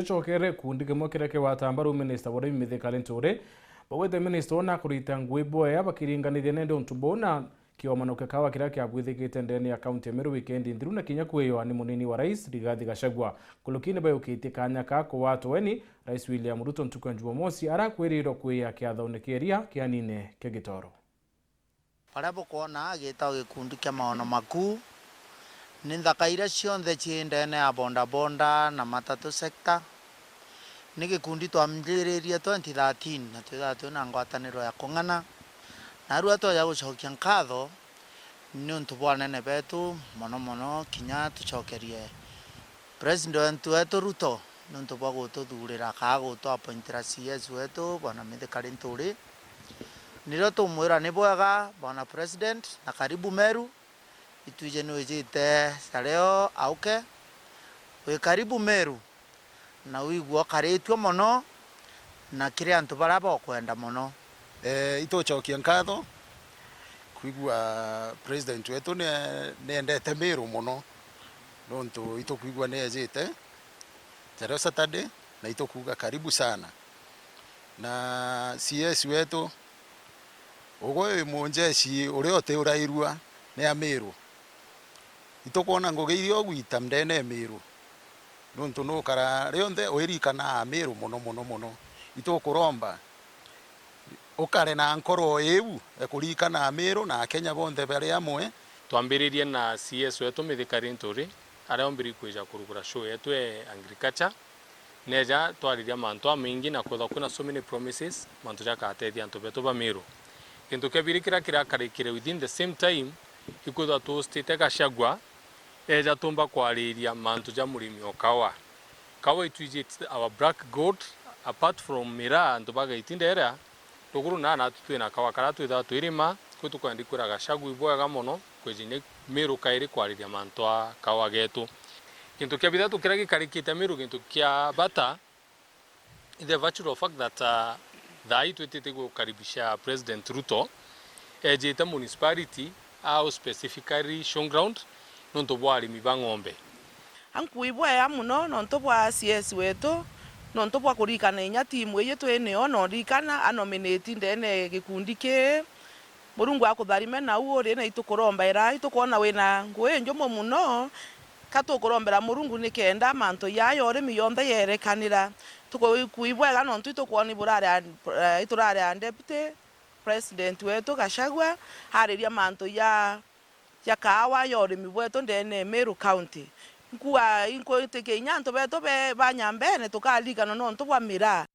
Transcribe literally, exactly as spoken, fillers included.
Cokere gikundi kimwe kiria kigwata mbaru minista wa urimi Mithika Linturi, baugite minista ona akurita ngugi bwea bakiringanithia nende untu buu na kiomano kia kawa kiria kiabwithikite ndene ya kaunti ya Meru wikendi nthiru na kinya kwiywa ni munini wa rais Rigathi Gachagua. Nkuruki ni bayukitie kanya ka kugwatwa weni, Rais William Ruto ntuku ya Jumamosi arakwirirwa kwia kiathone kia iria kianine kia Gitoro. Baria bukwona gitagwa gikundi kia maono makuu, ni nthaka iria cionthe cii ndene ya bodaboda na matatu sector. Ni gikundi twambiririe twenty thirteen na twithagwa twina ngwataniro ya kung'ana. Narua twaja gucokia nkatho niuntu bwa anene betu, mono mono kinya tucokerie President wetu Ruto niuntu bwa gututhurira kaa gutu appointira C S wetu, Bwana Mithika Linturi. Nirio tumwira ni bwega, Bwana President, na karibu Meru. Itwiji ni wijite cia leo auke. Wi karibu Meru, na wigua ukaritue mono, na kiri antu baria bokwenda mono. Eh, itucokia nkatho kwigua President wetu ni, niendete Meru mono, nontu itukwigua ni ejite cia leo Saturday, na itukuuga karibu sana. Na C S wetu, ugwe wi munjeshi uria utiurairua ni Amiru. Itukwona ngugi iria ugwita ndene ya Miru, nontu nukara rionthe uririkana Amiru mono, mono, mono. Itukuromba ukare na nkoro iu ya kuririkana Amiru na Akenya bonthe bari amwe. Twambiririe na C S wetu Mithika Linturi, aria ombiri kwija kurugura show yetu ya agriculture. Neja twariria mantu amaingi na kwethwa kwina so many promises, mantu jakatethia antu betu ba Miru. Gintu kia biri kiria kirakarikire within the same time, ikwithwa tuhostite Gachagua, eja tumba kwariria mantu ja murimi o kawa. Kawa itwiji it's our black gold, apart from miraa, antu bagaiti ndera, ruguru na natu twina kawa karia twithaga twirima, kwi tukwenda ikwira Gachagua ibwega mono, kwijinya Miru kairi kwariria mantu a kawa getu. Gintu kia bithatu kiria gikarikite Miru, gintu kia bata, the virtual fact that, uh, thaa ii twitite gukaribisha President Ruto, ejite municipality, au specifically showground, nontu bwa arimi ba ng'ombe. Ankui bwea mono nontu bwa C S wetu, nontu bwa kuririkana inya timu iji twi nio, na uririkana anominate ndene gikundi kii. Murungu akutharime nau uri, na itukuromba ira itukwona wina ngui njumu mono, ka tukurombera Murungu nikenda mantu jaa ja urimi jonthe jerekanira. Tukui bwega nontu itukwoni burari a, eh, iturari a Deputy President wetu Gachagua, ariria mantu ja, ja kaawa ja urimi bwetu ndene ya Meru County. Nkua, inkwitikia inya antu betu be, ba Nyambene tukaririkana nontu bwa miraa.